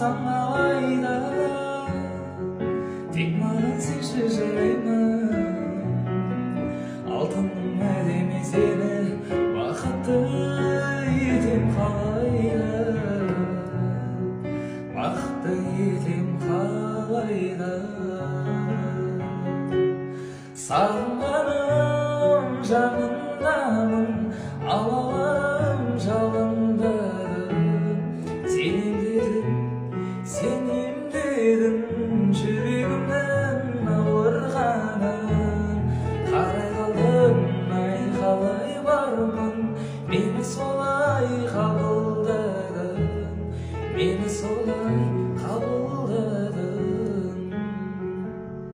Қалсам қалайда, тек маған сенші, жарай ма? Алтыным, әдемі, сені бақытты етем қалайда, бақытты етем қалайда. Сағынғаным жанындамын, алауым жалындадым. Сенем дедім, сенем дедім жүрегімнің ауырғанын. Қарай қалдым ай, қалай бармын, мені солай қабылдадың, мені солай.